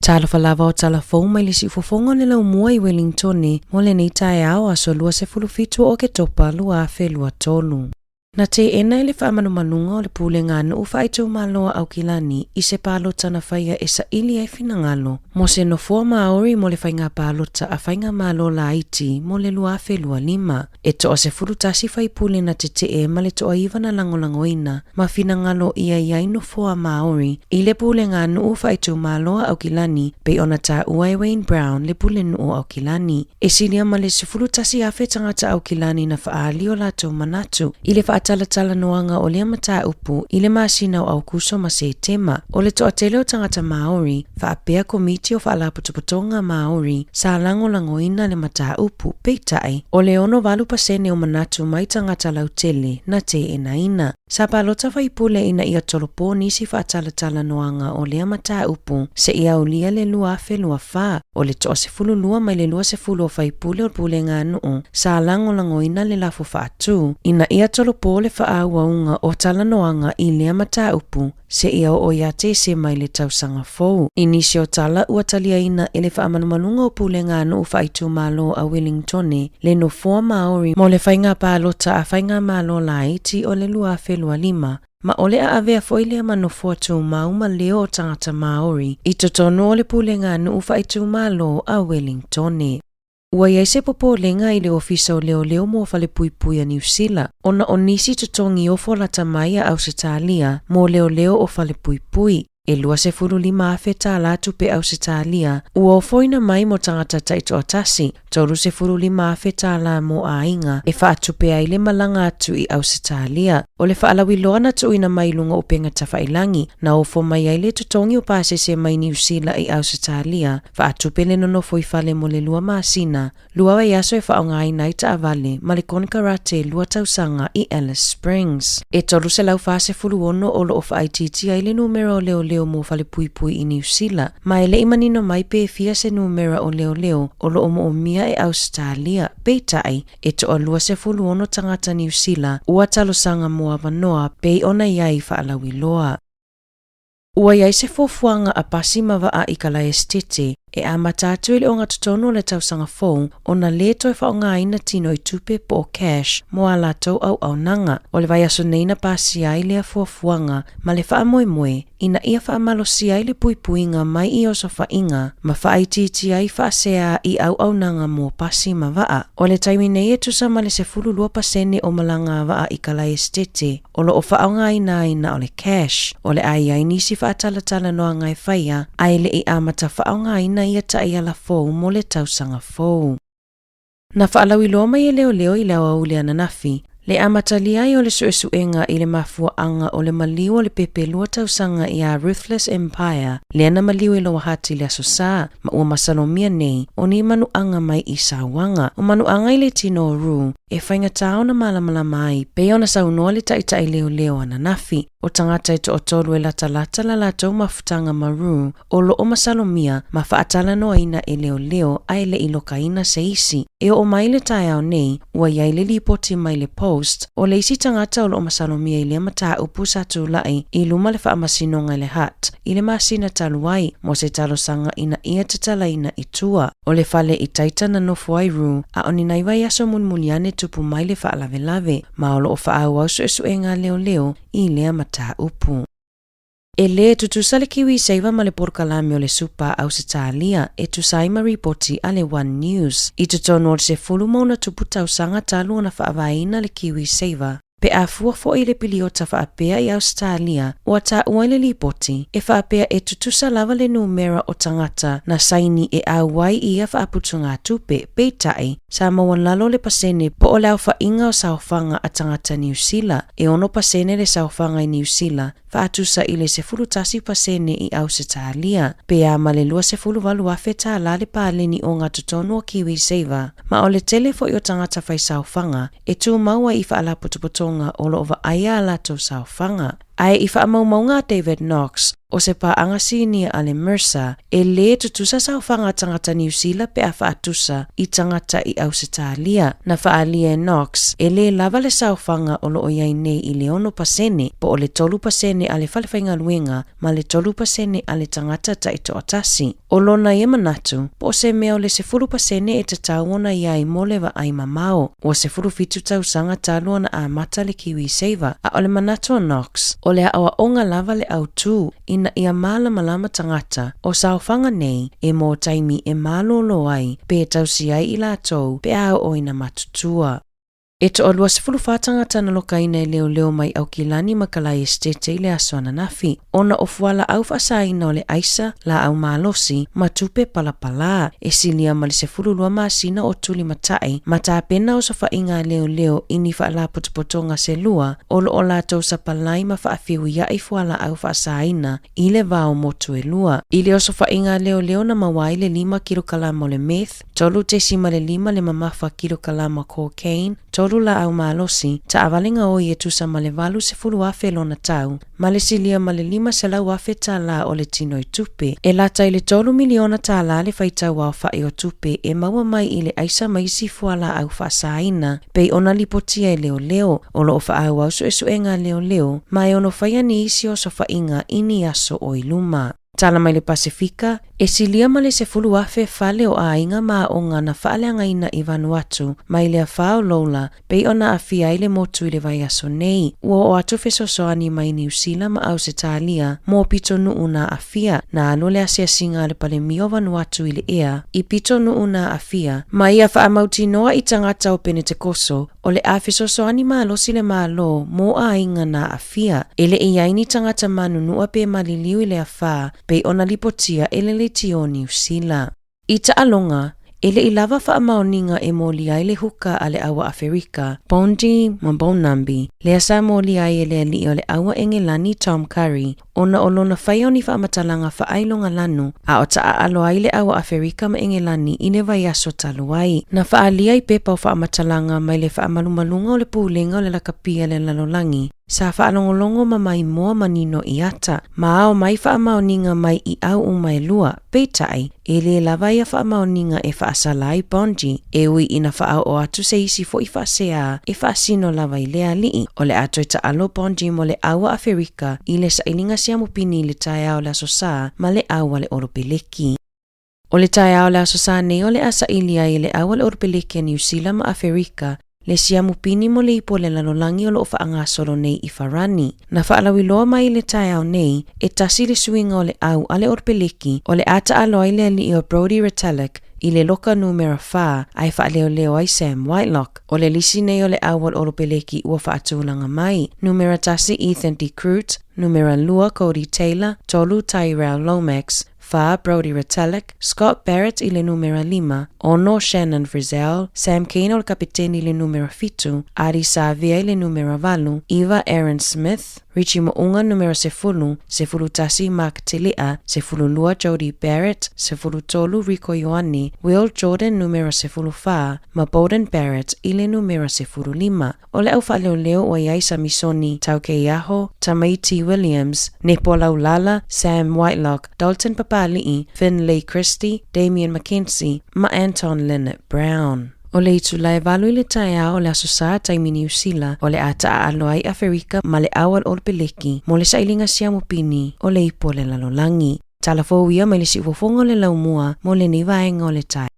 Talofa lava o tala fou mai le siufofoga o le laumua i Welingtone mo lenei taeao aso 27 o Oketopa 2023. Na teena e le faamalumaluga o le Pulega a Nuu Faaitumalo a Aukilani i se palota na faia e saili ai finagalo mo se nofoa Māori mo le faiga palota a Faigamalo Laiti mo le 2025. E toa 11 faipule na tetee ma le toa iva na lagolagoina ma finagalo ia i ai nofoa Māori i le Pulega a Nuu Faaitumalo a Aukilani pei ona taua e Wayne Brown le Pulenuu o Aukilani. E silia ma le 11,000 tagata Aukilani na faaali o latou manatu i le faatalatalanoaga o lea mataupu i le masina o Aokuso ma Setema. O le toatele o tagata Māori, faapea Komiti o Faalapotopotoga Māori, sa lagolagoina le mataupu, peitai, o le 68 pasene o manatu mai tagata lautele na teenaina. Sa palota faipule ina ia tolopo nisi faatalatalanoaga o lea mataupu seia aulia le 2024. O le toa 12 mai le 20 o faipule o le Pulega a Nuu sa lagolagoina le lafo faatu ina ia tolopo le faaauauga o talanoaga i lea mataupu seia oo ia Tesema i le tausaga fou. I nisi o tala ua taliaina e le faamalumaluga o Pulega a Nuu Faaitumalo a Wellingtone le nofoa Māori mo le faiga palota a Faigamalo Laiti o le 2025, ma o le a avea foi lea ma nofoa tumau ma leo o tagata Māori i totonu o le Pulega a Nuu Faaitumalo a Wellingtone. Ua i ai se popolega i le Ofisa o Leoleo mo Falepuipui a Niu Sila ona o nisi totogi ofo lata mai a Ausetalia mo leoleo o Falepuipui. E 25,000 tālā tupe Ausetalia ua ofoina mai mo tagata taitoatasi, 35,000 tālā mo aiga e faatupe ai le malaga atu i Ausetalia. O le faalauiloa na tuuina mai i luga o upega tafailangi, na ofo mai ai le totogi o pasese mai Niu Sila i Ausetalia, Faatupe le nonofo i fale mo le lua masina, lua vaiaso e faaaogaina ai taavale ma le konekarate lua tausaga i Alice Springs. E 346 o lo o faaitiitia ai le numera o leoleo mo falepuipui i Niu Sila, ma e le i manino mai pe fia se numera o leoleo o lo o moomia e Ausetalia. Peitai, e toa 26 tagata Niu Sila ua talosaga mo avanoa pei ona i ai faalauiloa. Ua i ai se fuafuaga a pasi ma vaa i Kalaesetete e amata atu i le ogatotonu o le tausaga fou ona lē toe faaaogaina tino i tupe po o cash mo a latou auaunaga. O le vaiaso nei na pasia ai lea fuafuaga ma le faamoemoe ina ia faamalosia ai le puipuiga mai i osofaiga ma faaitiitia ai faasea i auaunaga mo pasi ma vaa. O le taimi nei e tusa ma le 12% o malaga a vaa i Kalaesetete o lo o faaaogaina ai na o le cash, o le a i ai nisi faatalatalanoaga e faia ae le i amata faaaogaina ia taiala fou mo le tausaga fou. Na faalauiloa mai e leoleo i le aoauli ananafi le amatalia ai o le suesuega i le mafuaaga o le maliu o le pepe lua tausaga iā Ruthless Empire lea na maliu i Lower Hutt i le Aso Sa ma ua masalomia nei o ni manuaga mai i Sauaga. O manuaga i le tino o Rue e faigata ona malamalama ai pei ona saunoa le taitai leoleo ananafi, o tagata e toatolu e latalata la latou mafutaga ma Rue o lo o masalomia ma faatalanoaina e leoleo ae le i lokaina se isi. E oo mai le taeao nei, ua i ai le lipoti mai le Post o le isi tagata o lo o masalomia i lea mataupu sa tulai i luma le faamasinoga i le Hutt i le masina talu ai mo se talosaga ina ia tatalaina i tua o le fale i Taita na nofo ai Rue a o ni nai vaiaso mulimuli ane tupu mai le faalavelave ma o lo o faaauau suesuega a leoleo i lea mataupu. E lē tutusa le KiwiSaver ma le polokalame o le Supa Ausetalia e tusa ai ma ripoti a le One News. I totonu o le sefulu ma ona tupu tausaga talu ona faavaeina le KiwiSaver, pe a fua foi i le piliota faapea i Ausetalia, ua taua i le lipoti, e faapea e tutusa lava le numera o tagata na saini e auai i ia faaputugatupe, peitai, sa maualalo le pasene po o le aofaiga o saofaga a tagata Niu Sila, e 6% le saofaga i Niu Sila, faatusa i le 11% i Ausetalia, pe a ma le 28,000 tālā le paleni o ngā totonu o KiwiSaver, ma o le tele foi o tagata fai saofaga e tumau ai i faalapotopotoga o lo o vaaia a latou saofaga. Ae i faamaumauga a David Knox, o se paaga sinia a le Mercer, e lē tutusa saofaga a tagata Niu Sila pe a faatusa i tagata i Ausetalia. Na faaalia e Knox, e lē lava le saofaga o lo o i ai nei i le 6% po o le 3% a le falefaigaluega ma le 3% a le tagata taitoatasi. O lona ia manatu, po o se mea o le 10% e tatau ona i ai mo le vaai mamao. Ua 17 tausaga talu ona amata le KiwiSaver, a o le manatu o Knox, o le aoaoga lava le autū ina ia mālamalama tagata, o saofaga nei e mō taimi e malōlō ai pe tausi ai i latou pe a oo ina matutua. E toalua 14 tagata na lokaina e leoleo mai Aukilani ma Kalai Esitete i le aso ananafi, ona o fualaau faasaina o le aisa, laau malosi, ma tupe palapalā, e silia ma le 12 masina o tulimatai ma tapena osofaiga a leoleo i ni faalapotopotoga se lua o lo o latou sapalai ma faafeuiai fualaau faasaina i le va o motu e lua. I le osofaiga a leoleo na maua ai le 5 kilokalama o le meth, 3.5 le mamafa kilokalama cocaine, tolu laau malosi, taavale gaoi e tusa ma le 80,000 lona tau, ma le silia ma le 500,000 tālā o le tino i tupe. E lata i le $3 miliona tālā le faitau aofa'i o tupe e maua mai i le aisa ma isi fualaau faasaina, pei ona lipotia e leoleo, o lo o faaauau suesuega a leoleo, ma e ono faia nisi osofaiga i ni aso o i luma. Tala mai le Pasefika, e silia ma le 10,000 fale o aiga ma aoga na faaleagaina i Vanuatu mai le afa o Lola pei ona aafia ai le motu i le vaiaso nei. Ua oo atu fesoasoani mai Niu Sila ma Ausetalia mo pitonuu na aafia, na alu le asiasiga a le Palemia o Vanuatu i le ea i pitonuu na aafia, ma ia faamautinoa i tagata o Penetekoso O le a fesoasoani malosi le Malo mo aiga na aafia, e le i ai ni tagata manunua pe maliliu i le afa pei ona lipotia e le leitio o Niu Sila. I taaloga, e le i lava faamaoniga e moli ai le huka a le Aua Aferika, Bondi Mbonambi, lea sa moli ai e le alii o le Aua Engelani Tom Curry, ona o lona faia o ni faamatalaga faailoga lanu, a o taaalo ai le Aua Aferika ma Engelani i le vaiaso talu ai. Na faaalia i pepa o faamatalaga mai le faamalumaluga o le Pulega o le Lakapi a le Lalolagi, sa faalogologo ma maimoa manino i ata, ma ao mai faamaoniga mai i au uma e lua, peitai, E lē lava ia faamaoniga e faasala ai Bondi, e ui ina faaoo atu se isi foʻi faaseā e faasino lava i lea alii. O le a toe taalo Bondi mo le Aua Aferika i le sailiga siamupini i le taeao o le Aso Sa ma le Aua le Olopeleki. O le taeao o le Aso Sa nei o le a saili ai e le Aua le Olopeleki a Niu Sila ma Aferika le siamupini mo le ipu o le lalolagi o lo o faagasolo nei i Farani. Na faalauiloa mai i le taeao nei, e tasi le suiga o le au a le Orpeleki o le a taalo ai le alii o Brodie Retallick i le loka numera 4 ae faaleoleo ai Sam Whitelock. O le lisi nei o le au o le Oropeleki ua faatulaga mai, numera 1 Ethan De Groot, numera 2 Codie Taylor, 3 Tyrell Lomax, 4 Brodie Retallick, Scott Barrett i le numera 5, 6 Shannon Frizzell, Sam Cane o le kapiteni i le numera 7, Ardie Savea i le numera 8, 9 Aaron Smith, Richie Mo'unga numera 10, 11 Mark Tele'a, 12 Jodie Barrett, 13 Rieko Ioane, Will Jordan numera 14, ma Beauden Barrett i le numera 15. O le au faaleoleo ua i ai Samisoni Taukeiaho, Tamaiti Williams, Nepo Laulala, Sam Whitelock, Dalton Papali'i, Finlay Christie, Damian McKenzie ma Anton Lienert-Brown. O le itula e 8 i le taeao o le Aso Sa taimi Niu Sila, o le a taaalo ai Aferika ma le au a le Olopeleki mo le sailiga siamupini o le ipu o le lalolagi. Tala fou ia mai le siufofoga o le laumua mo lenei vaega o le taeao.